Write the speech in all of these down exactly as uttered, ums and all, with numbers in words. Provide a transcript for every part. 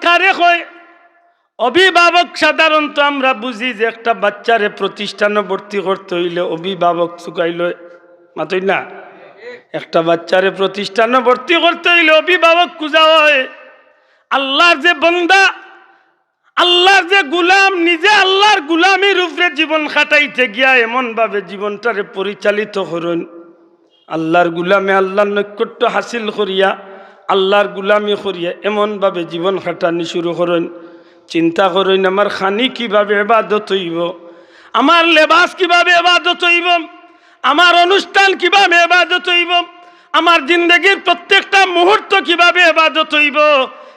কারে কয়? অভিভাবক। সাধারণত আমরা বুঝি যে একটা বাচ্চারে প্রতিষ্ঠানো ভর্তি করতে অইলে অভিভাবক চুকাইল, মাতই না? একটা বাচ্চারে প্রতিষ্ঠানো ভর্তি করতে অইলে অভিভাবক খুঁজা হয়। আল্লাহর যে বন্দা, আল্লাহর যে গুলাম, নিজে আল্লাহর গুলামির উপরে জীবন কাটাইতে গিয়া এমনভাবে জীবনটারে পরিচালিত করইন, আল্লাহর গুলামে আল্লাহর নৈকট্য হাসিল করিয়া, আল্লাহর গুলামি করিয়া এমনভাবে জীবন কাটানি শুরু করইন। চিন্তা করইন, আমার খানি কিভাবে ইবাদত অইবো, আমার লেবাস কিভাবে ইবাদত অইবো, আমার অনুষ্ঠান কিভাবে ইবাদত অইবো, আমার জিন্দেগির প্রত্যেকটা মুহূর্ত কিভাবে ইবাদত অইবো।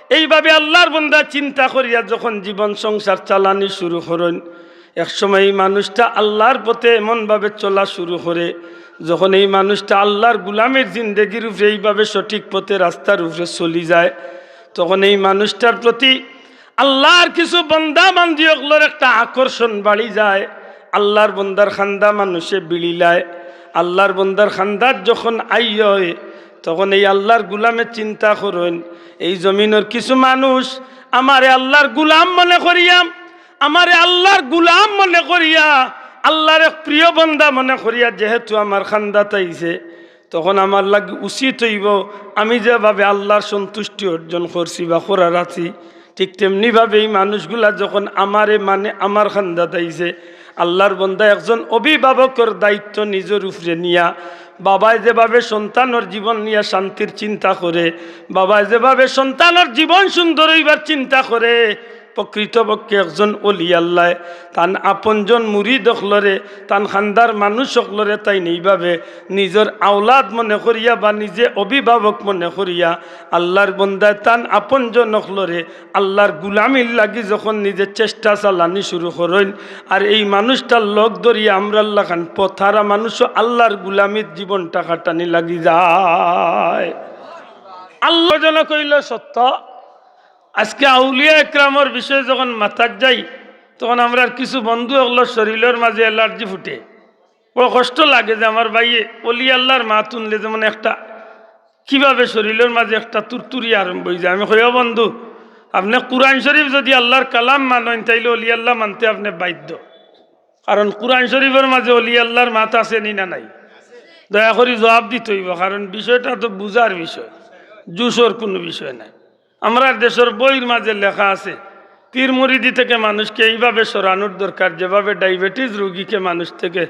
এইভাবে আল্লাহর বন্দা চিন্তা করিয়া যখন জীবন সংসার চালানি শুরু করইন, এক সময় এই মানুষটা আল্লাহর পথে এমনভাবে চলা শুরু করে, যখন এই মানুষটা আল্লাহর গুলামের জিন্দেগির উপরে এইভাবে সঠিক পথে রাস্তার উপরে চলি যায়, তখন এই মানুষটার প্রতি আল্লাহর কিছু বন্দা বান্দি অকলর একটা আকর্ষণ বাড়ি যায়। আল্লাহর বন্দার খান্দা মানুষে বিড়িলায়। আল্লাহর বন্দার খান্দাত যখন আই হয়, তখন এই আল্লাহর গুলামে চিন্তা করইন, এই জমিনর কিছু মানুষ আমারে আল্লাহর গুলাম মনে করিয়া, আমারে আল্লাহর গুলাম মনে করিয়া, আল্লাহর এক প্রিয় বন্দা মনে করিয়া যেহেতু আমার খান্দাত আইছে, তখন আমার লাগি উচিত অইবো আমি যেভাবে আল্লাহর সন্তুষ্টি অর্জন করছি বা করার আছি, ঠিক তেমনিভাবে এই মানুষগুলা যখন আমারে মানে আমার খান্দাত আইছে, আল্লাহর বন্দা একজন অভিভাবকর দায়িত্ব নিজর উপরে নিয়া, বাবায় যেভাবে সন্তানর জীবন নিয়া শান্তির চিন্তা করে, বাবায় যেভাবে সন্তানর জীবন সুন্দর অইবার চিন্তা করে, প্রকৃতপক্ষে একজন অলি আল্লায় তান আপনজন মুরিদ অকলরে, তান খান্দার মানুষ অকলরে তাইন এইভাবে নিজর আওলাদ মনে করিয়া বা নিজে অভিভাবক মনে করিয়া আল্লাহর বন্দায় তান আপনজন অকলরে আল্লাহর গুলামির লাগি যখন নিজে চেষ্টা চালানি শুরু করইন, আর এই মানুষটার লগ ধরিয়া আমরার লাখান পথহারা মানুষও আল্লাহর গুলামির জীবনটা কাটানি লাগি যায়। আল্লাহ যেন কইল সত্য। আজকে আউলিয়া একরামর বিষয়ে যখন মাতাত যাই, তখন আমরার কিছু বন্ধু অকলর শরীলর মাঝে অ্যালার্জি ফুটে। বড় কষ্ট লাগে যে আমার ভাইয়ে অলি আল্লাহর মাত হুনলে যেমন একটা কিভাবে শরীলর মাঝে একটা তুরতুরি আরম্ভ অই যায়। আমি কই, "ও বন্ধু, আপনে কুরআন শরীফ যুদি আল্লাহর কালাম মানইন, তাইলে অলি আল্লাহ মানতে আপনে বাধ্য।" কারণ কুরআন শরীফর মাঝে অলি আল্লাহর মাত আছে নি না নাই? দয়া করি জবাব দিতে অইবো, কারণ বিষয়টা তো বুঝার বিষয়, জুসর কুনু বিষয় নায়। আমরার দেশর বইর মাঝে লেখা আছে, পীর মুরিদি থেকে মানুষকে এইভাবে সরানোর দরকার, যেভাবে ডায়াবেটিস রুগীকে মানুষ থেকে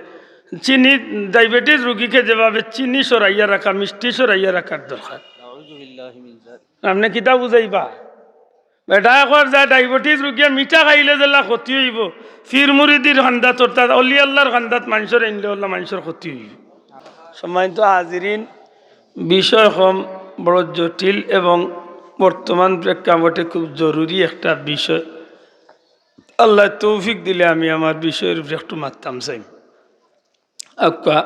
চিনি, ডায়াবেটিস রুগীকে যেভাবে চিনি সরাইয়া রাখা, মিষ্টি সরাইয়া রাখার দরকার। আপনে কিতা বুঝাইবা? বেটা একবার যা ডায়াবেটিস রুগীয়ে মিঠা খাইলে যেলা ক্ষতি অইবো, পীর মুরিদির খান্দাত অর্থাৎ অলি আল্লাহর খান্দাত মানষর আনলে অলা মানষর ক্ষতি অইবো। সম্মানিত হাজিরিন, বিষয় কম, বড় জটিল এবং বর্তমান প্রেক্ষাপটে খুব জরুরি একটা বিষয়। আল্লায় তৌফিক দিলে আমি আমার বিষয়র উপরে একটু মাততাম চাই। আক্কা,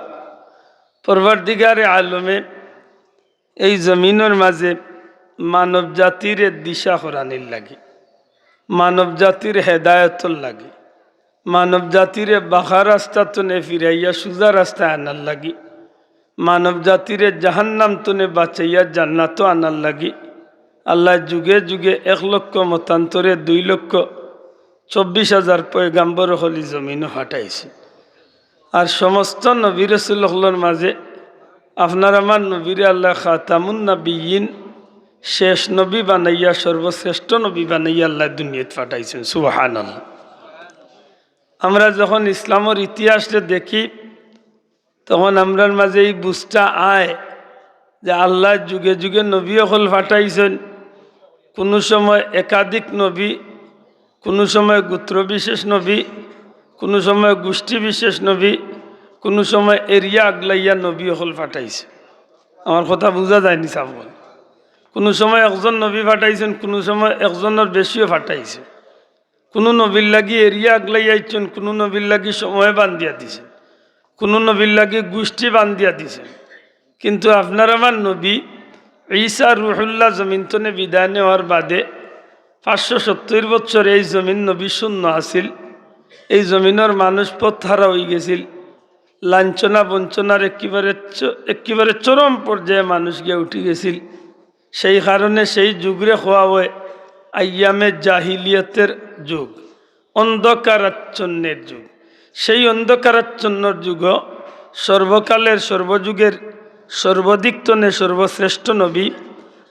পরওয়ারদিগারে আলমে এই জমিনর মাঝে মানব জাতিরে দিশা করানির লাগি, মানব জাতির হেদায়তর লাগি, মানব জাতিরে বাঁকা রাস্তা তনে ফিরাইয়া সুজা রাস্তায় আনার লাগি, মানব জাতিরে জাহান্নাম তনে বাঁচাইয়া জান্নাতো আনার লাগি আল্লায় যুগে যুগে এক লক্ষ মতান্তরে দুই লক্ষ চব্বিশ হাজার পয়গাম্বর অকল ই জমিনো পাঠাইছে। আর সমস্ত নবী রসুল অকলর মাঝে আপনার আমার নবীরে আল্লায় খাতামুন নাবিয়্যিন, শেষ নবী বানাইয়া, সর্বশ্রেষ্ঠ নবী বানাইয়া আল্লায় দুনিয়াত পাঠাইছইন। সুবহানাল্লাহ। আমরা যখন ইসলামর ইতিহাসরে দেখি, তখন আমরার মাঝে ই বুঝটা আয় যে আল্লায় যুগে যুগে নবী অকল পাঠাইছইন। কুনু সময় একাধিক নবী, কুনু সময় গোত্র বিশেষ নবী, কুনু সময় গোষ্ঠী বিশেষ নবী, কুনু সময় এরিয়া আগলাইয়া নবী অকল পাঠাইছে। আমার কথা বুঝা যায়নি সাবগণ? কুনু সময় একজন নবী পাঠাইছইন, কুনু সময় একজনর বেশিও পাঠাইছে। কুনু নবীর লাগি এরিয়া আগলাইয়া আইছইন, কুনু নবীর লাগি সময় বান্ধিয়া দিছইন, কুনু নবীর লাগি গোষ্ঠী বান্ধিয়া দিছইন। কিন্তু আপনার আমার নবী ঈসা রুহুল্লাহ জমিন তনে বিদায় নেওয়ার বাদে পাঁচশো সত্তইর বছর এই জমিন নবী শূন্য আছিল। এই জমিনর মানুষ পথহারা অইগেছিল। লাঞ্ছনা বঞ্চনার একেবারে চ-, একেবারে চরম পর্যায়ে মানুষ গিয়া উঠি গেছিল। সেই কারণে সেই যুগরে কওয়া অয় আইয়ামে জাহিলিয়তের যুগ, অন্ধকারাচ্ছন্নের যুগ। সেই অন্ধকারাচ্ছন্নর যুগও সর্বকালের সর্বযুগের সর্বদিক তনে সর্বশ্রেষ্ঠ নবী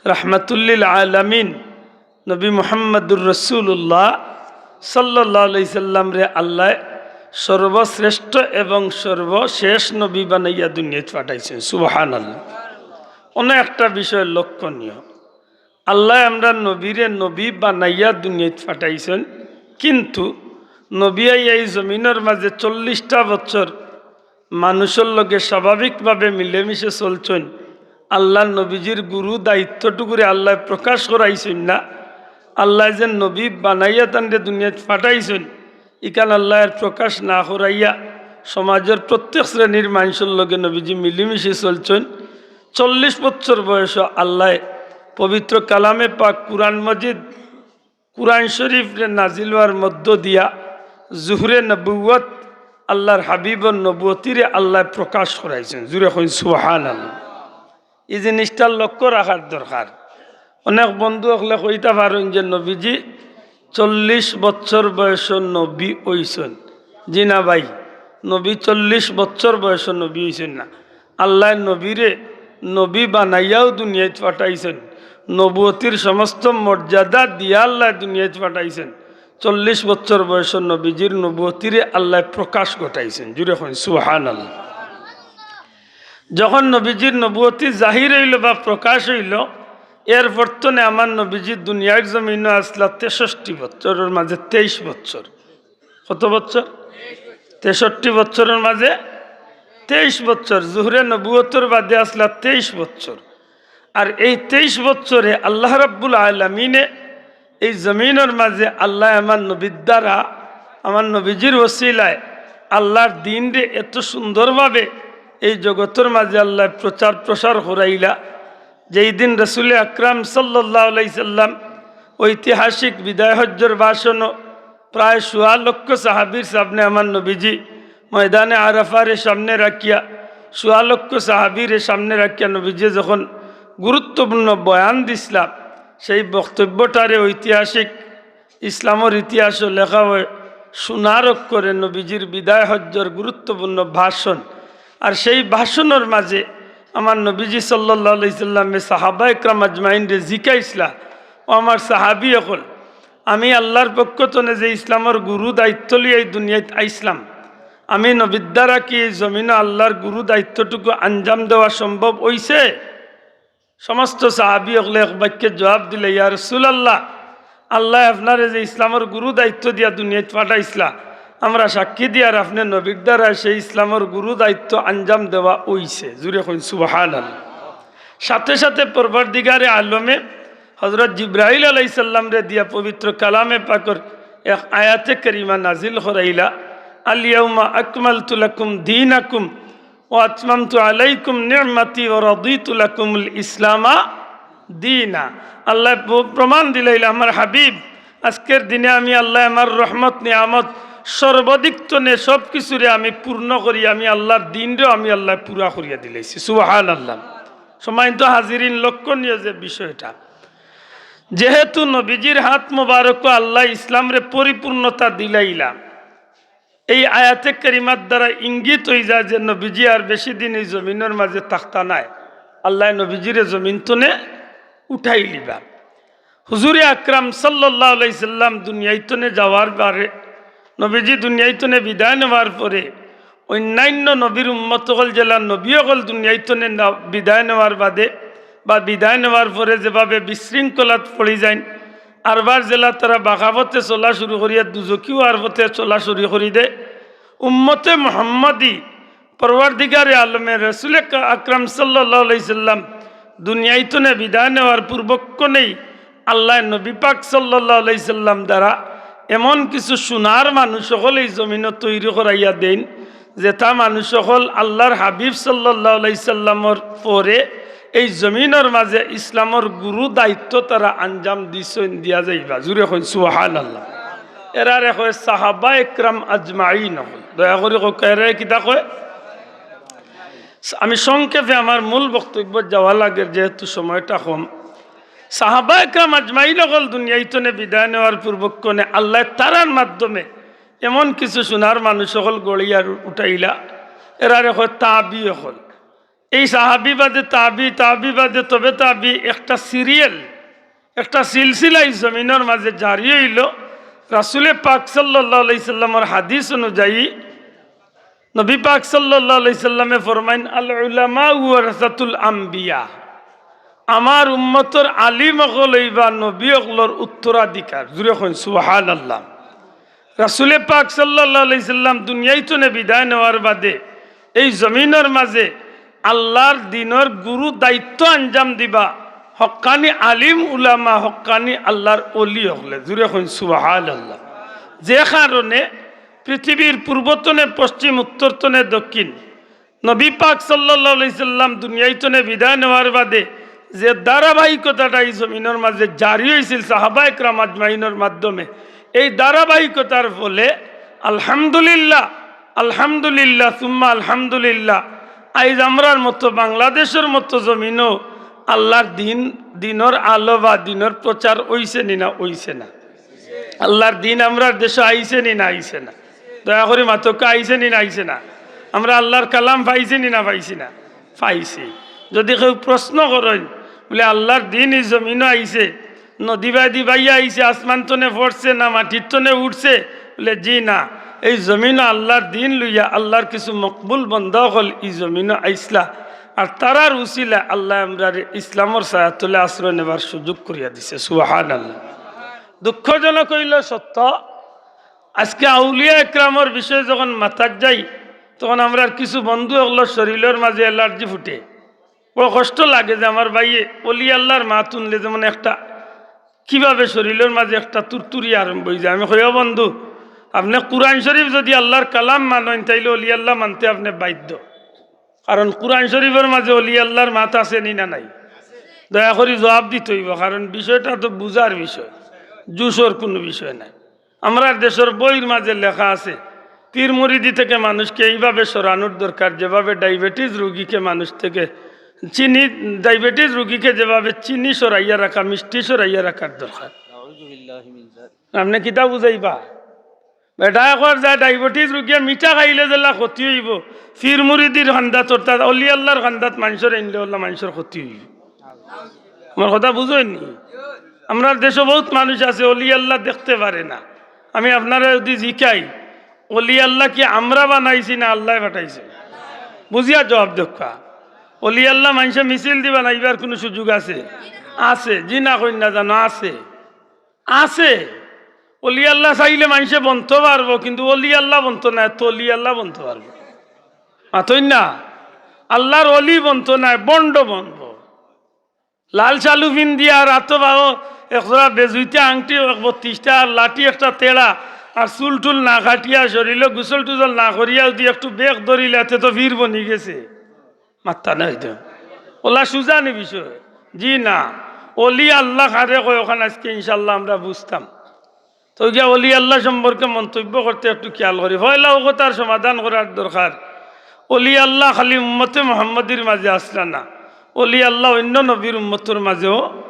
রাহমাতুল্লিল আলামিন নবী মুহাম্মাদুর রাসূলুল্লাহ সাল্লাল্লাহু আলাইহি সাল্লামরে আল্লায় সর্বশ্রেষ্ঠ এবং সর্বশেষ নবী বানাইয়া দুনিয়াত পাঠাইছইন। সুবহানাল্লাহ। অন্য একটা বিষয় লক্ষণীয়, আল্লায় আমরার নবীরে নবী বানাইয়া দুনিয়াত পাঠাইছইন, কিন্তু নবী আইয়া এই জমিনর মাঝে চল্লিশটা বছর মানুষর লগে স্বাভাবিকভাবে মিলেমিশে চলছইন। আল্লার নবীজির গুরু দায়িত্বটুকুরে আল্লায় প্রকাশ করাইছইন না। আল্লায় যে নবী বানাইয়া তানরে দুনিয়াত পাঠাইছইন, ইখান আল্লায় আর প্রকাশ না করাইয়া সমাজর প্রত্যেক শ্রেণীর মানষর লগে নবীজি মিলিমিশি চলছইন। চল্লিশ বছর বয়সো আল্লায় পবিত্র কালামে পাক কুরআন মজিদ, কুরআন শরীফরে নাজিল অওয়ার মধ্য দিয়া জুহরে নবুয়ত, আল্লার হাবিবর নবুয়তিরে আল্লায় প্রকাশ করাইছইন। জুরে কইন সুবহানাল্লাহ। ই জিনিসটা লক্ষ্য রাখার দরকার। অনেক বন্ধু অকলে কইতা পারইন যে নবীজি চল্লিশ বছর বয়সো নবী অইছইন। জি না ভাই, নবী চল্লিশ বছর বয়সো নবী অইছইন না। আল্লায় নবীরে নবী বানাইয়াও দুনিয়াত পাঠাইছইন, নবুয়তির সমস্ত মর্যাদা দিয়া আল্লায় দুনিয়াত পাঠাইছইন। চল্লিশ বছর বয়সো নবীজির নবুয়তিরে আল্লায় প্রকাশ ঘটাইছইন। জুরে কইন সুবহানাল্লাহ। যখন নবীজির নবুয়তি জাহির অইলো বা প্রকাশ অইলো, এরপর তনে আমার নবীজি দুনিয়ার জমিনো আছলা তেষট্টি বছরর মাঝে তেইশ বছর। কত বছর? তেষট্টি বছরর মাঝে তেইশ বছর। জুহরে নবুয়তর বাদে আছলা তেইশ বছর। আর এই তেইশ বছরে আল্লাহ রাব্বুল আলামিনে এই জমিনর মাঝে আল্লায় আমার নবীর দ্বারা, আমার নবীজির ওসিলায় আল্লার দ্বীনরে এত সুন্দরভাবে এই জগতর মাঝে আল্লায় প্রচার প্রসার করাইলা। যেই দিন রসুলে আকরাম সাল্লাল্লাহু আলাইহি সাল্লাম ঐতিহাসিক বিদায় হজ্জর ভাষণো প্রায় সোয়া লক্ষ সাহাবীর সামনে আমার নবীজি ময়দানে আরাফারে সামনে রাখিয়া, সোয়া লক্ষ সাহাবীরে সামনে রাখিয়া নবীজি যখন গুরুত্বপূর্ণ বয়ান দিছলা, সেই বক্তব্যটারে ঐতিহাসিক ইসলামর ইতিহাসো লেখা অয় সোনার অক্ষরে নবীজির বিদায় হজ্জর গুরুত্বপূর্ণ ভাষণ। আর সেই ভাষণর মাঝে আমার নবীজি সাল্লাল্লাহু আলাইহি সাল্লামে সাহাবা একরাম আজমাইনরে জিকাইছলা, "ও আমার সাহাবী অকল, আমি আল্লার পক্ষ তনে যে ইসলামর গুরু দায়িত্ব লইয়া এই দুনিয়াত আইছলাম, আমি নবীর দ্বারা কি এই জমিনো আল্লার গুরু দায়িত্বটুকু আঞ্জাম দেওয়া সম্ভব অইছে?" সমস্ত সাহাবী অকলে এক বাক্যে জবাব দিলা, "ইয়া রাসূলুল্লাহ, আল্লায় আপনারে যে ইসলামর গুরু দায়িত্ব দিয়া দুনিয়াত পাঠাইছলা, আমরা সাক্ষী দিয়ার আপনে নবীর দ্বারা সেই ইসলামর গুরু দায়িত্ব আঞ্জাম দেওয়া অইছে।" জুরে কইন সুবহানাল্লাহ। সাথে সাথে পরওয়ারদিগারে আলমে হযরত জিব্রাইল আলাইহিস সালামরে দিয়া পবিত্র কালামে পাকর এক আয়াতে কারিমা নাজিল করাইলা, "আল ইয়াউমা আকমালতু লাকুম দীনাকুম ওয়া আতমামতু আলাইকুম নি'মাতি ওয়া রাদিতু লাকুমুল ইসলামা দীনা।" আল্লায় প-, প্রমাণ দিলাইলা, "আমার হাবিব, আজকের দিনে আমি আল্লায় আমার রহমত নিয়ামত সর্বদিক তনে সব কিছুরে আমি পূর্ণ করি, আমি আল্লার দ্বীনরেও আমি আল্লায় পুরা করিয়া দিলাইছি।" সুবহানাল্লাহ। সম্মানিত হাজিরিন, লক্ষণীয় যে বিষয়টা, যেহেতু নবীজির হাত মোবারকো আল্লায় ইসলামরে পরিপূর্ণতা দিলাইলা, এই আয়াতে কারিমার দ্বারা ইঙ্গিত অইযায় যে নবীজি আর বেশি দিন এই জমিনর মাঝে থাকতা নায়, আল্লায় নবীজিরে জমিন তনে উঠাইলিবা। হুজুরে আকরাম সাল্লাল্লাহু আলাইহি সাল্লাম দুনিয়াই তনে যাওয়ার বাদে, নবীজি দুনিয়াই তনে বিদায় নেওয়ার পরে অইন্যান্য নবীর উম্মত অকল যেলা নবী অকল দুনিয়াই তনে না-, বিদায় নেওয়ার বাদে বা বিদায় নেওয়ার পরে যেভাবে বিশৃঙ্খলাত পড়ি যাইন, আরবার যেলা তারা বাঁকা পথে চলা শুরু করিয়া দুজখি অওয়ার পথে চলা শুরু করি দেয়, উম্মতে মুহাম্মাদি পরওয়ারদিগারে আলমে রসুলে কা-, আকরাম সাল্লাল্লাহু আলাইহি সাল্লাম দুনিয়াই তনে বিদায় নেওয়ার পূর্বক্ষণেই আল্লায় নবী পাক সাল্লাল্লাহু আলাইহি সাল্লাম দ্বারা এমন কিছু সোনার মানুষ অকল এই জমিনো তৈরি করাইয়া দেইন, যেতা মানুষ অকল আল্লার হাবিব সাল্লাল্লাহু আলাইহি সাল্লামর পরে এই জমিনর মাঝে ইসলামর গুরু দায়িত্ব তারা আঞ্জাম দিছইন, দিয়া যাইবা। জুরে কইন সুবহানাল্লাহ। এরারে কয় সাহাবা একরাম আজমাইন অকল। দয়া করি কউক্কা, এরারে কিতা কয়? আমি সংক্ষেপে আমার মূল বক্তব্য যাওয়া লাগের, যেহেতু সময়টা কম। সাহাবা একরাম আজমাইন অকল দুনিয়াইতনে বিদায় নেওয়ার পূর্বক্ষণে আল্লায় তারার মাধ্যমে এমন কিছু সোনার মানুষ অকল গড়িয়া উঠাইলা, এরারে কয় তাবি অকল। এই সাহাবি বাদে তাবি, তাবি বাদে তবে তাবি, একটা সিরিয়াল, একটা সিলসিলা ই জমিনর মাঝে জারি অইলো। রাসুলে পাক সাল্লাল্লাহু আলাইহি সাল্লামর হাদিস অনুযায়ী নবী পাক সাল্লাল্লাহু আলাইহি সাল্লামে ফরমাইন, "আল উলামা ওয়ারাসাতুল আম্বিয়া।" আমার উম্মতর আলিম অকল অইবা নবী অকলর উত্তরাধিকার। জুরে কইন সুবহানাল্লাহ। রাসুলে পাক সাল্লাল্লাহু আলাইহি সাল্লাম দুনিয়াইতনে বিদায় নেওয়ার বাদে এই জমিনর মাঝে আল্লার দিনর গুরু দায়িত্ব আঞ্জাম দিবা হক্কানি আলিম উলামা, হক্কানি আল্লার অলি অকলে। জুরে কইন সুবহানাল্লাহ। যে কারণে পৃথিবীর পূর্বতনে পশ্চিম, উত্তরতনে দক্ষিণ, নবী পাক সাল্লাল্লাহু আলাইহি সাল্লাম দুনিয়াইতনে বিদায় নেওয়ার বাদে যে ধারাবাহিকতাটা ই জমিনর মাঝে জারি অইছিল সাহাবা একরাম আজমাইনর মাধ্যমে, এই ধারাবাহিকতার ফলে আলহামদুলিল্লাহ, আলহামদুলিল্লাহ, সুম্মা আলহামদুলিল্লাহ, আইজ আমরার মতো বাংলাদেশর মতো জমিনও আল্লার দিন, দিনর আলো বা দিনর প্রচার অইছে নি না অইছে না? আল্লার দিন আমরার দেশো আইছে নি না আইছে না? দয়া করি মাতউক্কা, আইছে নি না আইছে না? আমরা আল্লার কালাম পাইছি নি না পাইছি না? পাইছি। যদি কেউ প্রশ্ন করইন, বুলে, "আল্লার দিন ই জমিনও আইছে, নদী বায়দি বাইয়া আইছে, আসমান তনে পড়ছে না মাটির তনে উঠছে?" বুলে, "জি না, এই জমিনও আল্লার দিন লইয়া আল্লার কিছু মকবুল বন্দা অকল ই জমিনও আইছলা, আর তারার উসিলায় আল্লায় আমরারে ইসলামর ছায়াতলে আশ্রয় নেবার সুযোগ করিয়া দিছে।" সুবহানাল্লাহ। দুঃখজনক অইলো সত্য, আজকে আউলিয়া একরামর বিষয়ে যখন মাতাত যাই, তখন আমরার কিছু বন্ধু অকলর শরীলর মাঝে অ্যালার্জি ফুটে। বড় কষ্ট লাগে যে আমার ভাইয়ে অলি আল্লার মাত হুনলে যেমন একটা কিভাবে শরীলর মাঝে একটা তুরতুরি আরম্ভ অইযায়। আমি কই, "ও বন্ধু, আপনে কুরআন শরীফ যদি আল্লার কালাম মানইন, তাইলে অলি আল্লা মানতে আপনে বাধ্য।" কারণ কুরআন শরীফর মাঝে অলি আল্লার মাত আছে নি না নাই? দয়া করি জবাব দিতে অইবো, কারণ বিষয়টা তো বুঝার বিষয়, জুশর কুনু বিষয় নায়। আমরার দেশর বইর মাঝে লেখা আছে, পীর মুরিদি থেকে মানুষকে এইভাবে সরানোর দরকার, যেভাবে ডায়াবেটিস রুগীকে মানুষ থেকে চিনি, ডায়াবেটিস রুগীকে যেভাবে চিনি সরাইয়া রাখা, মিষ্টি সরাইয়া রাখার দরকার। আপনে কিতা বুঝাইবা? বেটায় কর যায় ডায়াবেটিস রুগীয়ে মিঠা খাইলে যেলা ক্ষতি অইবো, পীর মুরিদির কান্দাত অর্থাৎ অলি আল্লার কান্দাত মানষর আনলে অলা মানষর ক্ষতি অইবো। আমার কথা বুঝইন নি? আমরার দেশো বউত মানুষ আছে অলি আল্লা দেখতে পারে না। আমি আপনারে যদি জিকাই, অলি আল্লা কি আমরা বানাইছি না আল্লায় পাঠাইছে? বুঝিয়া জবাব দেউক্কা। অলি আল্লা মানষে মিছিল দি বানাইবার কুনু সুযোগ আছে? আছে। জি না কইন না জানো, আছে। আছে। অলি আল্লা চাইলে মানষে বনতো পারবো, কিন্তু অলি আল্লা বনতো নায়, তলি আল্লা বনতো পারবো। মাতইন না? আল্লার অলি বনতো নায়, ভন্ড বনবো। লাল শালু পিন্দিয়া আর আতো বাও একজোড়া বেজুইতা আংটি, এক বত্রিশটা আর লাঠি একটা তেড়া, আর চুল টুল না কাটিয়া, শরীলো গোসল টুসল না করিয়া যদি একটু বেক ধরিলে, তে তো পীর বনি গেছে। মাত্তা নাই তো। অলা সুজা নি বিষয়? জি না। অলি আল্লা কারে কয়, অখান আজকে ইনশাআল্লাহ আমরা বুঝতাম। তো গিয়া অলি আল্লা সম্পর্কে মন্তব্য করতে একটু খেয়াল করি। পয়লা অউ কথার সমাধান করার দরকার, অলি আল্লা খালি উম্মতে মুহাম্মদীর মাঝে আছলা না, অলি আল্লা অইন্য নবীর উম্মতর মাঝেও,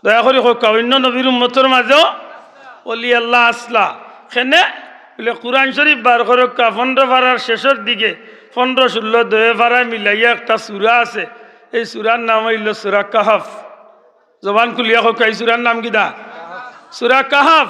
দয়া করি কউক্কা, অইন্য নবীর উম্মতর মাঝেও অলি আল্লা আছলা। কেনে? বুলে কুরআন শরীফ বার করউক্কা, পনরো পারার শেষর দিকে, পনরো ষোল্ল দুইও পারায় মিলাইয়া একটা সূরা আছে, এই সূরার নাম অইলো সূরা কাহাফ। জবান খুলিয়া কউক্কা, এই সূরার নাম কিতা? সূরা কাহাফ।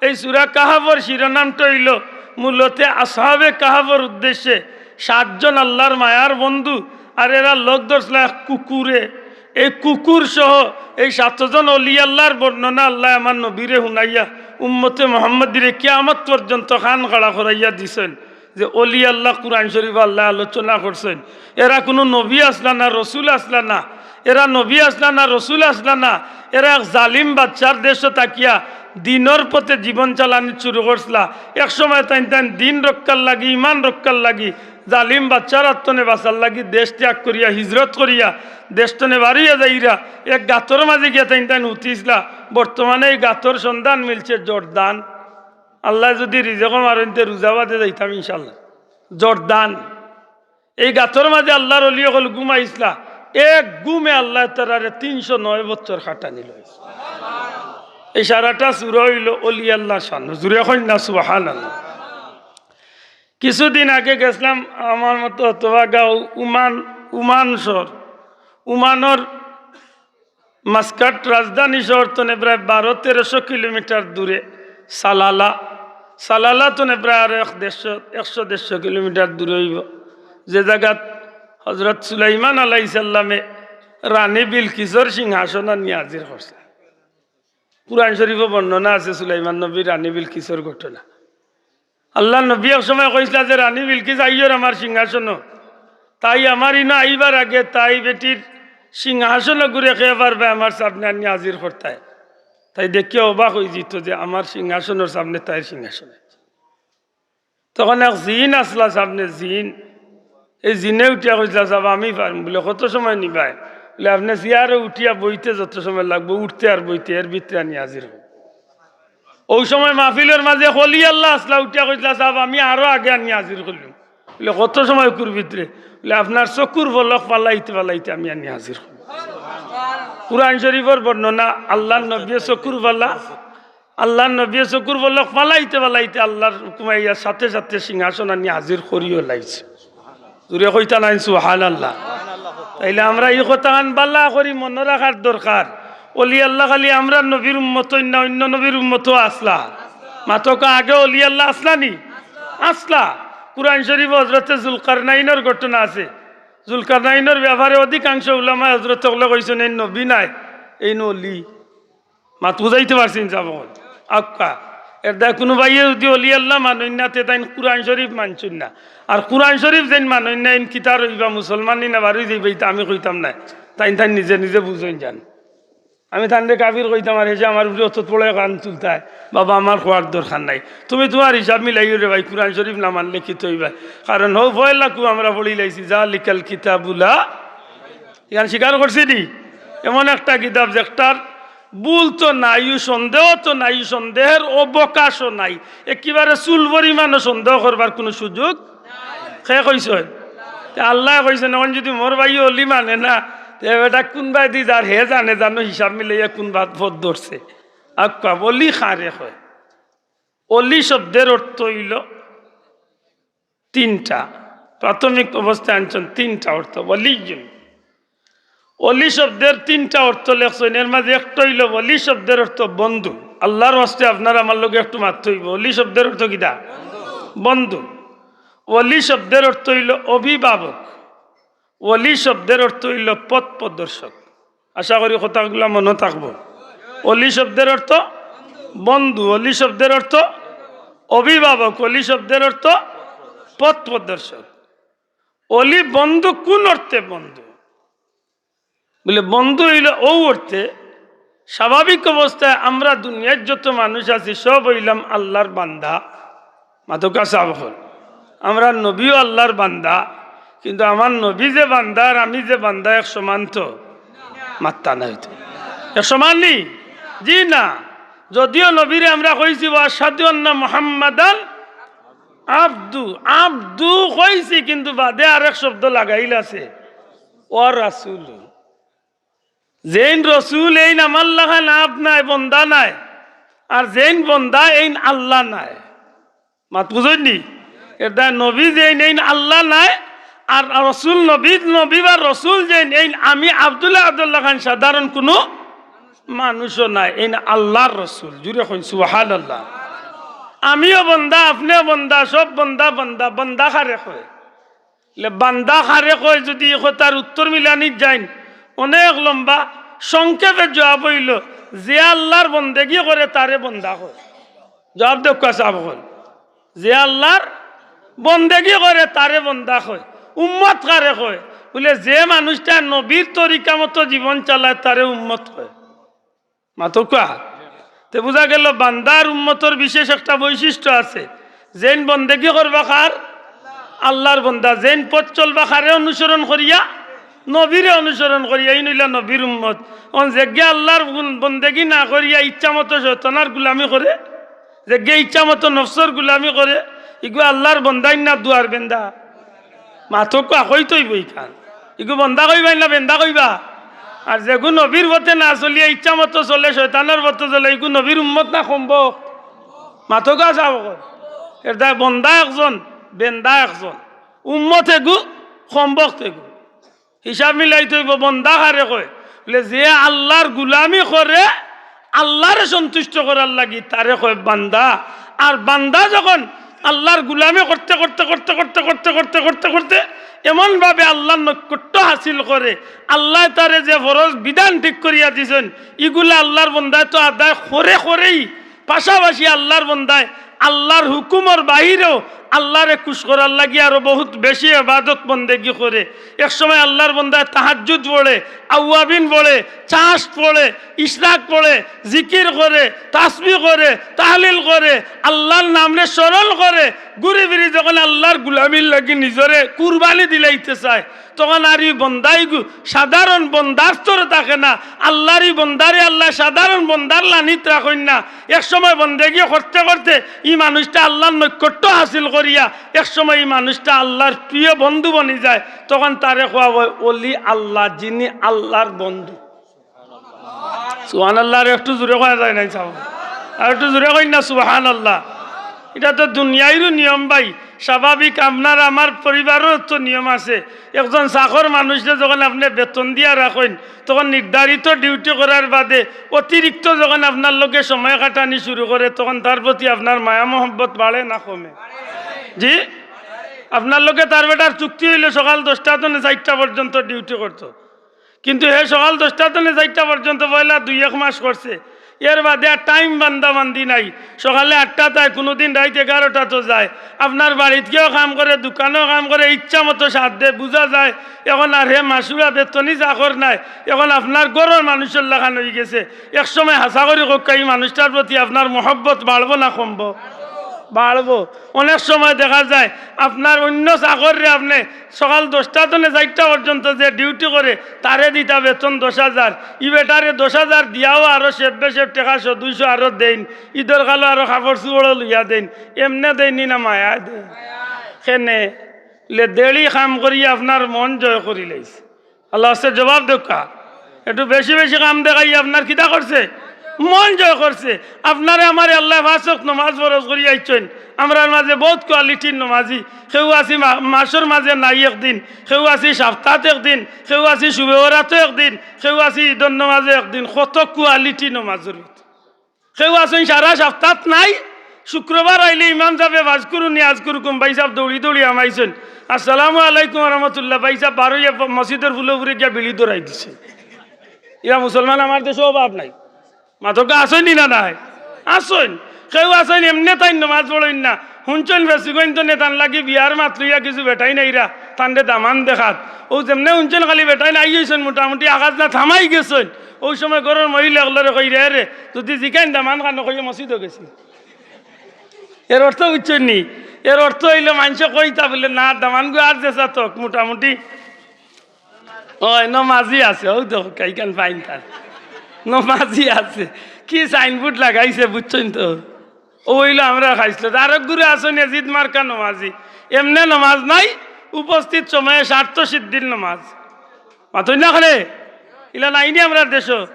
এই সূরা কাহাফর শিরোনামটা অইলো মূলতে আসহাবে কাহাফর উদ্দেশ্যে, সাতজন আল্লার মায়ার বন্ধু, আর এরা লগ ধরছিলা এক কুকুরে। এই কুকুর সহ এই সাতজন অলি আল্লার বর্ণনা আল্লায় আমার নবীরে হুনাইয়া উম্মতে মুহাম্মদীরে কিয়ামত পর্যন্ত কান খাড়া করাইয়া দিছইন। যে অলি আল্লা কুরআন শরীফ আল্লায় আলোচনা করছইন, এরা কুনু নবী আছলা না, রসুল আছলা না, এরা নবী আছলা না, রসুল আছলা না, এরা এক জালিম বাদশার দেশো থাকিয়া দিনর পথে জীবন চালানি শুরু করছলা। এক সময় তাইন তাইন দিন রক্ষার লাগি, ইমান রক্ষার লাগি, জালিম বাদশার আত তনে বাঁচার লাগি দেশ ত্যাগ করিয়া, হিজরত করিয়া, দেশ তনে বারইয়া যাইরা এক গাতর মাঝে গিয়া তাইন তাইন উঠিছলা। বর্তমানে এই গাতর সন্ধান মিলছে জর্দান। আল্লায় যদি রিজেকো মারইন তে রোজা বাদে যাইতাম ইনশাআল্লাহ। জর্দান। এই গাতর মাঝে আল্লার অলি অকল ঘুমাইছলা। এক ঘুমে আল্লায় তারারে তিনশো নয় বছর খাটানি লইছে। এই সারাটা সুরা অইলো অলি আল্লাহর শান। জুরে কইন না সুবহানাল্লাহ। কিছুদিন আগে গেছলাম আমার মতো হতভাগা ও-, উমান, উমান শহর, উমানর মাসকাট রাজধানী শহর তনে প্রায় বারো তেরোশো কিলোমিটার দূরে সালালা। সালালা তনে প্রায় আরো এক দেড়শো, একশো দেড়শো কিলোমিটার দূরে অইবো, যে জাগাত হজরত সুলাইমান আলাইহিস সালামে রানী বিলকিসর সিংহাসন আনি হাজির করছে। কুরআন শরীফো বর্ণনা আছে সুলাইমান নবী রানী বিলকিসর ঘটনা। আল্লাহর নবী এক সময় কইছলা যে, "রানী বিলকিস, আইয়র আমার সিংহাসনো।" তাই আমার ইনো আইবার আগে তাই বেটির সিংহাসনো ঘুরে খেয়ে পারবে আমার সামনে আনি হাজির করতায়। তাই দেখিয়া অবাক অইযিতো যে আমার সিংহাসনর সামনে তাইর সিংহাসন। তখন এক জিন আছলা সামনে, জিন। এই জিনে উঠিয়া কইছলা, "সাব, আমি পারমু।" বুলে, "কত সময় নিবায়?" বুলে, "আপনে চেয়ারো উঠিয়া বইতে যত সময় লাগবো, উঠতে আর বইতে, এর ভিতরে আনি হাজির অইবো।" অউ সময় মাহফিলর মাঝে অলি আল্লাহ আছলা উঠিয়া কইছলা, "সাব, আমি আরো আগে আনি হাজির করিলিমু।" বুলে, "কত সময় কুর ভিতরে?" বুলে, "আপনার চকুর পলক ফালাইতে ফালাইতে আমি আনি হাজির করিলিমু।" কুরআন শরীফর বর্ণনা, আল্লাহর নবীয়ে চকুর পলক, আল্লাহর নবীয়ে চকুর পলক ফালাইতে ফালাইতে আল্লাহর হুকুম আইয়া সাথে সাথে সিংহাসন আনি হাজির করিও লাইছে। জুরে কইতা নাইন সুবহানাল্লাহ। তাইলে আমরা ই কথাখান বালা করি মনো রাখার দরকার। অলি আল্লাহ খালি আমরার নবীর উম্মত অইন না, অইন্য নবীর উম্মতও আছলা। মাতকা আগে অলি আল্লাহ আছলা নি? আছলা। কুরআন শরীফো হজরতে জুলকারনাইনর ঘটনা আছে। জুলকারনাইনর ব্যাপারে অধিকাংশ উলামায়ে হজরতে অকলে কইছইন, "এইন নবী নায়, এইন অলি।" মাত বুঝাইতে পারছি নি সাব অকল? আউক্কা। এরদায় কুনু ভাইয়ে যুদি অলি আল্লাহ মানইন না, তে তাইন কুরআন শরীফ মানছইন না। আর কুরআন শরীফ যেইন মানইন না, এইন কিতার অইবা, মুসলমান নি না বারই যাইবা, ইতা আমি কইতাম নায়। তাইন তাইন নিজে নিজে বুঝইন যান। আমি তানরে কাফির কইতাম আর হেষে আমার উপরে অত বড় কান তুলতায়, বাবা, আমার কওয়ার দরকার নাই। তুমি তুমার হিসাব মিলাইও রে ভাই, কুরআন শরীফ না মানলে কিতা অইবা? কারণ হউ পয়লাকু আমরা পড়ি লাইছি, "জালিকাল কিতাবু লা" ইখান স্বীকার করছি নি? এমন একটা কিতাব যেটার ভুল তো নাই, সন্দেহ তো নাই, সন্দেহের অবকাশও নাই, একেবারে চুল পরিমাণও সন্দেহ করবার কুনু সুযোগ। কে কইছইন? তে আল্লায় কইছইন, "অখন যুদি মোর ভাইয়ে অলি মানে না, তে বেটা কুনবায়দি যার হে জানে, জানো হিসাব মিলাইয়া কুন বাদ পথ ধরছে।" আউক্কা, অলি কারে কয়? অলি শব্দের অর্থ অইলো তিনটা, প্রাথমিক অবস্থায় আনছইন তিনটা অর্থ। ওয়ালিয়ুন, অলি শব্দের তিনটা অর্থ লেখছইন, এর মাঝে একটা অইলো অলি শব্দের অর্থ বন্ধু। আল্লাহর ওয়াস্তে আপনার আমার লগে একটু মাততে অইবো। অলি শব্দের অর্থ কিতা? বন্ধু। অলি শব্দের অর্থ অইলো অভিভাবক। অলি শব্দের অর্থ অইলো পথ প্রদর্শক। আশা করি কথাগুলা মনো থাকবো। অলি শব্দের অর্থ বন্ধু, অলি শব্দের অর্থ অভিভাবক, অলি শব্দের অর্থ পথ প্রদর্শক। অলি বন্ধু কুন অর্থে বন্ধু? বুলে, বন্ধু অইলো অউ অর্থে, স্বাভাবিক অবস্থায় আমরা দুনিয়ার যত মানুষ আছি, সব অইলাম আল্লাহর বান্দা। মাতকা সাব অকল। আমরার নবীও আল্লাহর বান্দা, কিন্তু আমার নবী যে বান্দা আর আমি যে বান্দা এক সমান তো? মাত্তা নাই তো। এক সমান নি? জি না। যদিও নবীরে আমরা কইছি, "ওয়া আশহাদু আন্না মুহাম্মাদান আবদু", আবদু কইছি, কিন্তু বাদে আরেক শব্দ লাগাইল আছে, "ওয়া রাসূলু।" যেইন রসুল এইন আমার লাখান আবদ নায়, বন্দা নায়, আর যেইন বন্দা এইন আল্লাহ নায়। মাত বুঝইন নি? এরদায় নবী যেইন এইন আল্লাহ নায়, আর রসুল নবী, নবী বা রসুল যেইন এইন আমি আব্দুল্লাহ আব্দুল্লাহ খান সাধারণ কুনু মানুষও নায়, এইন আল্লাহর রসুল। জুরে কইন সুবহানাল্লাহ। আমিও বন্দা, আপনেও বন্দা, সব বন্দা, বন্দা, বন্দা কারে কয়? লে বান্দা কারে কয়, যুদি ই কথার উত্তর মিলানিত যাইন, অনেক লম্বা, সংক্ষেপে জুয়াব অইলো, যে আল্লাহর বন্দেগি করে তারে বন্দা কয়। জুয়াব দেউক্কা সাব অকল। যে আল্লাহর বন্দেগি করে তারে বন্দা কয়। উম্মত কারে কয়? বুলে, যে মানুষটা নবীর তরিকা মতো জীবন চালায় তারে উম্মত কয়। মাতউক্কা। তে বুঝা গেল, বান্দা আর উম্মতর বিশেষ একটা বৈশিষ্ট্য আছে। যেইন বন্দেগি করবা কার? আল্লাহর বন্দা। যেইন পথ চলবা কারে অনুসরণ করিয়া? নবীরে অনুসরণ করিয়া। এইন অইলা নবীর উম্মত। অন যেগিয়ে আল্লাহর বন-, বন্দেগি না করিয়া ইচ্ছা মতো শয়তানর গুলামি করে, যেগিয়ে ইচ্ছা মতো নফসর গুলামি করে, ইগু আল্লাহর বন্দাইন না দুয়ার বেন্দা? মাতউক্কা, কইতই বইখান। ইগু বন্দা কইবায় না বেন্দা কইবা? আর যেগু নবীর পথে না চলিয়া ইচ্ছা মতো চলে, শয়তানর পথে চলে, ইগু নবীর উম্মত না কমবখত? মাতউক্কা চাও। এর দায় বন্দা একজন, বেন্দা একজন, উম্মত এগু, কমবখত এগু। হিসাব মিলাইতে অইবো। বন্দা কারে কয়? বুলে, যে আল্লার গুলামি করে, আল্লারে সন্তুষ্ট করার লাগি, তারে কয় বান্দা। আর বান্দা যখন আল্লার গুলামি করতে করতে করতে করতে করতে করতে করতে করতে এমনভাবে আল্লার নৈকট্য হাসিল করে, আল্লায় তারে যে ফরজ বিধান ঠিক করিয়া দিছইন, ইগুলা আল্লার বন্দায় তো আদায় করে করেই, পাশাপাশি আল্লার বন্দায় আল্লার হুকুমর বাহিরেও আল্লারে খুশ করার লাগি আরো বহুত বেশি ইবাদত বন্দেগি করে। এক সময় আল্লার বন্দায় তাহাজ্জুদ পড়ে, আউয়াবিন পড়ে, চাশ পড়ে, ইশরাক পড়ে, জিকির করে, তাসবিহ করে, তাহলিল করে, আল্লার নামরে স্মরণ করে, ঘুরি ফিরি যখন আল্লার গুলামির লাগি নিজরে কুরবানি দিলাইতে চায়, তখন আর ই বন্দা ইগু সাধারণ বন্দার স্তরে থাকে না। আল্লার ই বন্দারে আল্লায় সাধারণ বন্দার লানিত রাখইন না। এক সময় বন্দেগি করতে করতে ই মানুষটা আল্লার নৈকট্য হাসিল করিয়া এক সময় ই মানুষটা আল্লার প্রিয় বন্ধু বনি যায়। তখন তারে কওয়া অয় অলি আল্লাহ, যিনি আল্লার বন্ধু। সুবহানাল্লাহ, আর একটু জোরে কওয়া যায় নাই, চাও? আর একটু জোরে কইন না, সুবহানাল্লাহ। ইটা তো দুনিয়াইরও নিয়ম ভাই, স্বাভাবিক। আপনার আমার পরিবারও তো নিয়ম আছে। একজন চাকর মানুষরে যখন আপনে বেতন দিয়া রাখইন, তখন নির্ধারিত ডিউটি করার বাদে অতিরিক্ত যখন আপনার লগে সময় কাটানি শুরু করে, তখন তার প্রতি আপনার মায়া মহব্বত বাড়ে না কমে? জি, আপনার লগে তার বেটার চুক্তি অইলো সকাল দশটা তনে চাইরটা পর্যন্ত ডিউটি করতো, কিন্তু হে সকাল দশটা তনে চাইরটা পর্যন্ত পয়লা দুই এক মাস করছে, এর বাদে আর টাইম বান্দাবান্দি নাই। সকালে আটটা যায়, কুনুদিন রাইত এগারোটা তো যায়। আপনার বাড়িত গিয়াও কাম করে, দোকানেও কাম করে, ইচ্ছা মতো সাথ দেয়, বুঝা যায়। এখন আর হে মাসুরা বেতনি চাকর নায়, এখন আপনার ঘরর মানুষর লাখান অইগেছে। এক সময় হাছা করি কউক্কা, ই মানুষটার প্রতি আপনার মহব্বত বাড়বো না কমবো? বাড়বো। অনেক সময় দেখা যায় আপনার অইন্য চাকররে আপনে সকাল দশটা তনে চাইরটা পর্যন্ত যে ডিউটি করে, তারে দিতা বেতন দশ হাজার, ই বেটারে দশ হাজার দিয়াও আরো সেব বেসেব টেকা শো দুইশো আরো দেইন, ইদর কালো আরো কাপড় চুপড়ও লইয়া দেইন, এমনে দেইন নি না মায়ায় দেইন? কেনে? লে দেড়ি কাম করি আপনার মন জয় করিলাইছে। আল্লার ওয়াস্তে জবাব দেউক্কা। একটু বেশি বেশি কাম দেখাই আপনার কিতা করছে? মন জয় করছে। আপনারে আমারে আল্লায় পাঁচ ওয়াক্ত নমাজ ফরজ করি আইছইন। আমরার মাঝে বহুত কোয়ালিটির নমাজি। কেউ আছি মা-, মাসর মাঝে নাই একদিন, কেউ আছি সাপ্তাত একদিন, কেউ আছি শুবে বরাতো একদিন, কেউ আছি ইদর নমাজে একদিন। কত কোয়ালিটি নমাজর ভিতরে। কেউ আছইন সারা সাপ্তাত নাই, শুক্রবার আইলে ইমাম সাবে "ফাজকুরুনি আজকুরকুম", ভাইসাব দৌড়ি দৌড়ি হামাইছইন, "আসসালামু আলাইকুম ওয়া রাহমাতুল্লাহ", ভাইসাব বারইয়া মসজিদর ফুলো ফুরে গিয়া বিড়ি ধরাই দিছে। ইরা মুসলমান আমার দেশো অভাব নাই। মাতউক্কা আছইন নি না নাই? আছইন। কেউ আছইন এমনে তাইন নমাজ পড়ইন না। হুনছইন ফেসিগঞ্জ তনে তান লাগি বিয়ার মাত লইয়া কিছু বেটাইন আইরা, তানরে দামান দেখাত। অউ যেমনে হুনছইন খালি বেটাইন আইছইন, মোটামুটি আকাজ না থামাই গেছইন। অউ সময় ঘরর মহিলা অকলরে কইরা, "এরে, যুদি জিকাইন দামান কানো, কইও মসজিদো গেছি।" এর অর্থ বুঝছইন নি? এর অর্থ অইলো মানষে কইতা বুলে, "না, দামানগু আর যেছা থক, মোটামুটি অয়, নমাজি আছে।" অউ দেখো, কাইখান ফাইন তার। নমাজি আছে। কি সাইনবোর্ড লাগাইছে, বুঝছইন তো? অউ অইলো আমরার খাইছলত। আরক গুরু আছইন এজিদ মার্কা নমাজি। এমনে নমাজ নায়, উপস্থিত সময়ে স্বার্থ সিদ্ধির নমাজ। মাতইন না কেনে? ইলা নাই নি আমরার দেশো?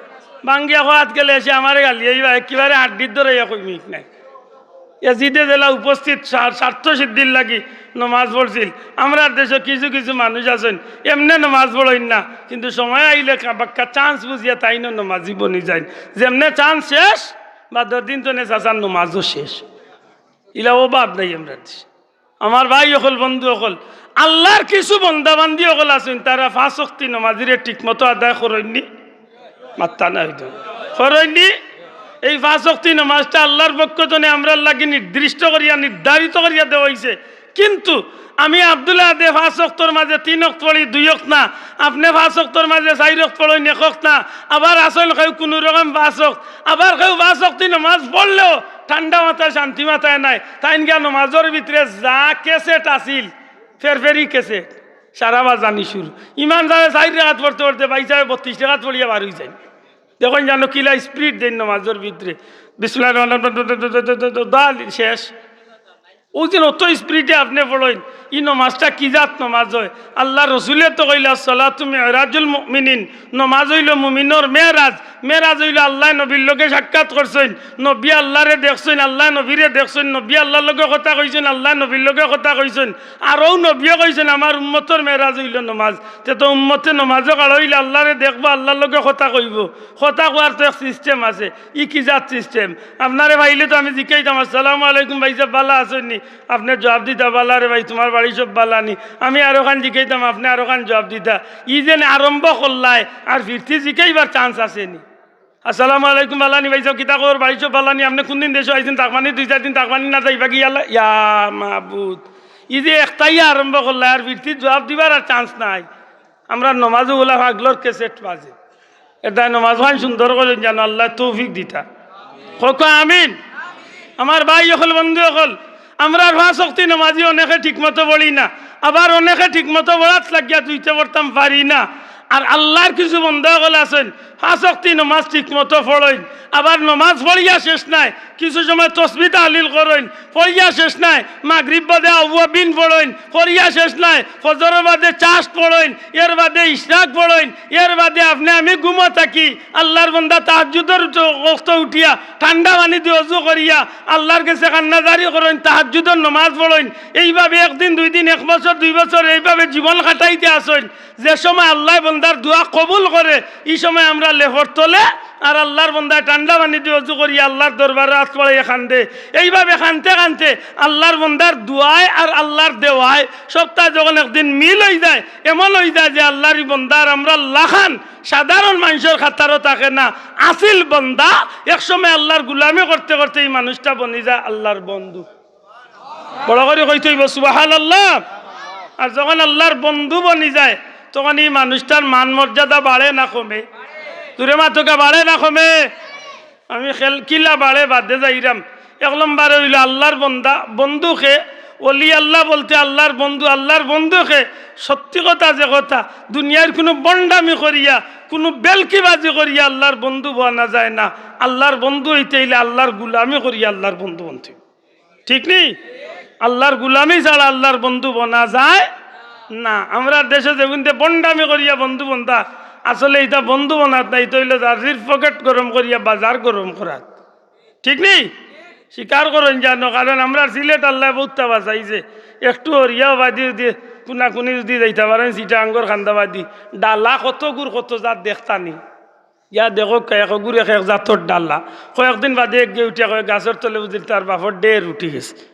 বাঙ্গিয়া কওয়াত গেলে এসে আমারে গালি আইবা, একেবারে আড্ডিত ধরাইয়া কইমি নাই। এজিদে যেলা উপস্থিত স্বা-, স্বার্থ সিদ্ধির লাগি নমাজ পড়ছিল। আমরার দেশো কিছু কিছু মানুষ আছইন, এমনে নমাজ পড়ইন না, কিন্তু সময় আইলে কা-, বাক্কা চান্স বুঝিয়া তাইনও নমাজি বনি যাইন। যেমনে চান্স শেষ, বাদর দিন তনে চাচার নমাজও শেষ। ইলা অভাব নাই আমরার দেশে। আমার ভাই অকল, বন্ধু অকল, আল্লার কিছু বন্দা বান্দি অকল আছইন, তারা পাঁচ ওয়াক্তি নমাজিরে ঠিক মতো আদায় করইন নি? মাত্তা নাই তো। করইন নি? এই পাঁচ ওয়াক্তি নমাজটা আল্লার পক্ষ তনে আমরার লাগি নির্দিষ্ট করিয়া, নির্ধারিত করিয়া দেওয়া অইছে। কিন্তু আমি আব্দুল আহাদে পাঁচ ওয়াক্তর মাঝে তিন ওয়াক্ত পড়ি, দুই ওয়াক্ত না। আপনে পাঁচ ওয়াক্তর মাঝে চাইর ওয়াক্ত পড়ইন, এক ওয়াক্ত না। আবার আছইন কেউ কুনু রকম পাঁচ ওয়াক্ত, আবার কেউ পাঁচ ওয়াক্তি নমাজ পড়লেও ঠান্ডা মাথায়, শান্তি মাথায় নায়। তাইন গিয়া নমাজর ভিতরে যা ক্যাসেট আছিল, ফেরফেরি ক্যাসেট, সারা বাজানি শুরু। ইমাম সাবে চাইর রেকাত পড়তে পড়তে ভাইসাবে বত্রিশ রেকাত পড়িয়া বার অইযাইন। দেখইন জানো কিলা স্পিড দেইন নমাজর ভিতরে। বিসমিল্লাহির রহমানির রহিম, দাল শেষ। অউ যে অত স্পিডে আপনে পড়ইন, ই নমাজটা কি জাত নমাজ অয়? আল্লার রসুলে তো কইলা, "সলাতু মেরাজুল মুমিনিন", নমাজ অইলো মুমিনর মেরাজ। মেরাজ অইলো আল্লায় নবীর লগে সাক্ষাৎ করছইন, নবীয়ে আল্লারে দেখছইন, আল্লায় নবীরে দেখছইন, নবীয়ে আল্লার লগে কথা কইছইন, আল্লায় নবীর লগে কথা কইছইন। আর অউ নবীয়ে কইছইন, "আমার উম্মতর মেরাজ অইলো নমাজ।" তে তো উম্মতে নমাজো খাড়া অইলে আল্লারে দেখবো, আল্লার লগে কথা কইবো। কথা কওয়ার তো এক সিস্টেম আছে। ই কি জাত সিস্টেম? আপনারে পাইলে তো আমি জিকাইতাম, "আসসালামু আলাইকুম ভাইসাব, ভালা আছইন নি?" আপনে জুয়াব দিতা, "ভালা রে ভাই, তুমার বাড়ির সব ভালা নি?" আমি আরোখান জিকাইতাম, আপনে আরোখান জুয়াব দিতা। ই যেন আরম্ভ করলায়, আর ফিরতি জিকাইবার চান্স আছে নি? "আসসালামু আলাইকুম, ভালা নি ভাইসাব, কিতা খবর, বাড়ির সব ভালা নি? আপনে কুনদিন দেশো আইছইন, থাকবা নি দুই চাইর দিন, থাকবা নি না যাইবা গি? ইয়াল্লা, ইয়া মাবুদ।" ই যে একটাই আরম্ভ করলায়, আর ফিরতি জুয়াব দিবার আর চান্স নাই। আমরার নমাজো অলা পাগলর ক্যাসেট বাজে। এরদায় নমাজখান সুন্দর করি জানো, আল্লায় তৌফিক দিতা। কউক্কা আমিন। আমার ভাই অকল, বন্ধু অকল, আমরার পাঁচ ওয়াক্তি নমাজি অনেকে ঠিকমতো পড়ি না, আবার অনেকে ঠিকমতো পড়াত লাগিয়া দুইটা পড়তাম পারি না। আর আল্লার কিছু বন্দা অকল আছইন, পাঁচ ওয়াক্তি নমাজ ঠিকমতো পড়ইন, আবার নমাজ পড়িয়া শেষ নায়, কিছু সময় তসবি তাহলিল করইন, পড়িয়া শেষ নায়, মাগরিব বাদে আউয়াবিন পড়ইন, পড়িয়া শেষ নায়, ফজরর বাদে চাশত পড়ইন, এর বাদে ইশরাক পড়ইন, এর বাদে আপনে আমি ঘুমো থাকি। আল্লার বন্দা তাহাজ্জুদর উঠ-, ওয়াক্ত উঠিয়া ঠান্ডা পানি দি অজু করিয়া আল্লার গেছে কান্নাজারি করইন, তাহাজ্জুদর নমাজ পড়ইন। এইভাবে একদিন, দুই দিন, এক বছর, দুই বছর এইভাবে জীবন কাটাইতে আছইন। যে সময় আল্লায় বন্দার দোয়া কবুল করে, ই সময় আমরা লেফর তলে আর আল্লার বন্দায় ঠান্ডা পানি দি অজু করিয়া আল্লার দরবারো আত বাড়াইয়া কান্দে। এইভাবে কানতে কানতে আল্লার বন্দার দোয়ায় আর আল্লার দেওয়ায় সবতা যখন একদিন মিল অইযায়, এমন অইযায় যে আল্লার ই বন্দা আর আমরার লাখান সাধারণ মানষর কাতারো থাকে না, আসিল বন্দা। এক সময় আল্লার গুলামি করতে করতে ই মানুষটা বনি যায় আল্লার বন্ধু। বড় করি কইতে অইবো, সুবহানাল্লাহ। আর যখন আল্লার বন্ধু বনি যায়, তখন ই মানুষটার মান মর্যাদা বাড়ে না কমে? জুরে মাতউক্কা, বাড়ে না কমে? আমি খেল কিলা বাড়ে বাদে যাইরাম। এক নম্বরে অইলো আল্লার বন্দা, বন্ধু কে, ওলি আল্লাহ বলতে আল্লার বন্ধু, আল্লার বন্ধু কে। সত্যি কথা যে কথা, দুনিয়ার কুনু ভন্ডামি করিয়া, কুনু বেলকিবাজি করিয়া আল্লার বন্ধু বনা যায় না। আল্লার বন্ধু অইতে অইলে আল্লার গুলামি করিয়া আল্লার বন্ধু বনতে অইবো। ঠিক নি? আল্লার গুলামি ছাড়া আল্লার বন্ধু বনা যায় না। আমরার দেশো যেগুনতে ভন্ডামি করিয়া বন্ধু বনতা, আসলে ইতা বন্ধু বনাত না, ইতা অইলো জার্সির পকেট গরম করিয়া বাজার গরম করাত। ঠিক নি? স্বীকার করইন জানো, কারণ আমরার সিলেট আল্লায় বউততা বাচাইছে। একটু হরিয়া বাদি যদি কুনাকুনি যদি যাইতা পারইন, চিটাঙ্গর কান্দাবাদি, ডালা কতগুর কত জাত দেখতা নি। ইয়া দেখউক্কা, একগুর এক এক জাতর ডালা। কয়েকদিন বাদে একগে উঠিয়া কয়, গাছর তলে বুঝিল তার বাপর ডের উঠি গেছে।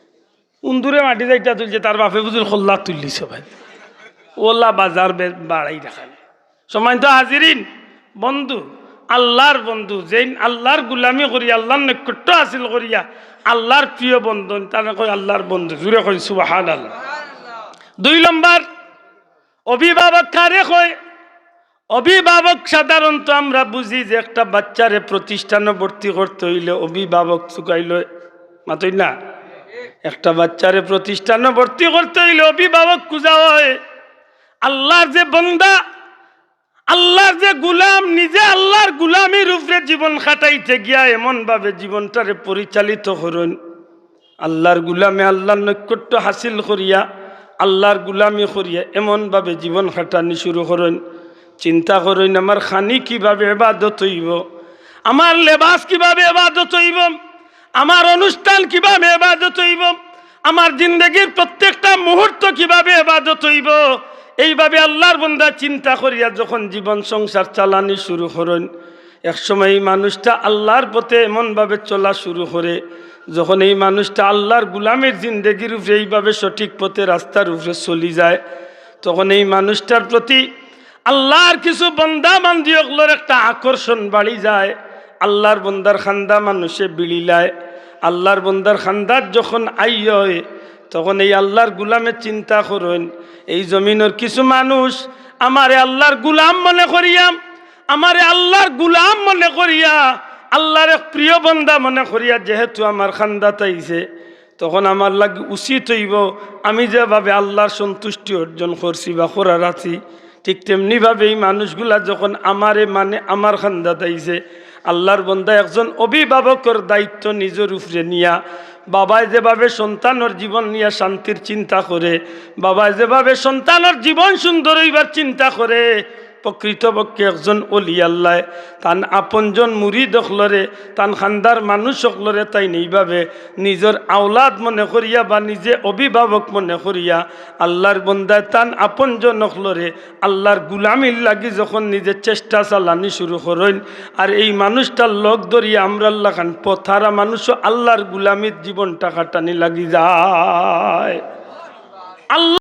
উন্দুরে মাটি যাইট্টা তুলছে, তার বাপে বুঝিল কল্লা তুললিছে ভাই। অলা বাজার বে-, বাড়াই রাখান। সম্মানিত হাজিরিন, বন্ধু, আল্লার বন্ধু, যেইন আল্লার গুলামি করি, আল্লার নৈকট্য হাসিল করিয়া, আল্লার প্রিয় বন্ধু, তারে কয় আল্লার বন্ধু। জুরে কইন সুবহানাল্লাহ। দুই নম্বর, অভিভাবক কারে কয়? অভিভাবক সাধারণত আমরা বুঝি যে একটা বাচ্চারে প্রতিষ্ঠানো ভর্তি করতে অইলে অভিভাবক চুকাইলে, মাতইন না? একটা বাচ্চারে প্রতিষ্ঠানো ভর্তি করতে অইলে অভিভাবক খুজা অয়। আল্লার যে বন্দা, আল্লার যে গুলাম, নিজে আল্লার গুলামির উপরে জীবন কাটাইতে গিয়া এমনভাবে জীবনটারে পরিচালিত করইন, আল্লার গুলামে আল্লার নৈকট্য হাসিল করিয়া, আল্লার গুলামি করিয়া এমনভাবে জীবন কাটানি শুরু করইন। চিন্তা করইন, আমার খানি কিভাবে ইবাদত অইবো, আমার লেবাস কিভাবে ইবাদত অইবো, আমার অনুষ্ঠান কিভাবে ইবাদত অইবো, আমার জিন্দেগির প্রত্যেকটা মুহূর্ত কিভাবে ইবাদত অইবো। এইভাবে আল্লার বন্দা চিন্তা করিয়া যখন জীবন সংসার চালানি শুরু করইন, এক সময় এই মানুষটা আল্লার পথে এমনভাবে চলা শুরু করে, যখন এই মানুষটা আল্লার গুলামের জিন্দেগির উপরে এইভাবে সঠিক পথে রাস্তার উপরে চলি যায়, তখন এই মানুষটার প্রতি আল্লার কিছু বন্দা বান্দি অকলর একটা আকর্ষণ বাড়ি যায়। আল্লার বন্দার কান্দা মানুষে বিড়িলায়। আল্লার বন্দার কান্দাত যখন আই অয়, তখন এই আল্লার গুলামে চিন্তা করইন, এই জমিনর কিছু মানুষ আমারে আল্লার গুলাম মনে করিয়া, আমারে আল্লার গুলাম মনে করিয়া, আল্লার এক প্রিয় বন্দা মনে করিয়া যেহেতু আমার কান্দাত আইছে, তখন আমার লাগি উচিত অইবো, আমি যেভাবে আল্লার সন্তুষ্টি অর্জন করছি বা করার আছি, ঠিক তেমনিভাবে এই মানুষগুলা যখন আমারে মানে আমার কান্দাত আইছে, আল্লাহর বন্দা একজন অভিভাবকর দায়িত্ব নিজর উপরে নিয়া, বাবায় যেভাবে সন্তানর জীবন নিয়া শান্তির চিন্তা করে, বাবায় যেভাবে সন্তানর জীবন সুন্দর অইবার চিন্তা করে, প্রকৃতপক্ষে একজন অলি আল্লায় তান আপনজন মুরিদ অকলরে, তান খান্দার মানুষ অকলরে তাইন এইভাবে নিজর আওলাদ মনে করিয়া বা নিজে অভিভাবক মনে করিয়া আল্লাহর বন্দায় তান আপনজন অকলরে আল্লাহর গুলামির লাগি যখন নিজে চেষ্টা চালানি শুরু করইন, আর এই মানুষটার লগ ধরিয়া আমরার লাখান পথহারা মানুষও আল্লাহর গুলামিত জীবনটা কাটানি লাগি যায়। আল্লাহ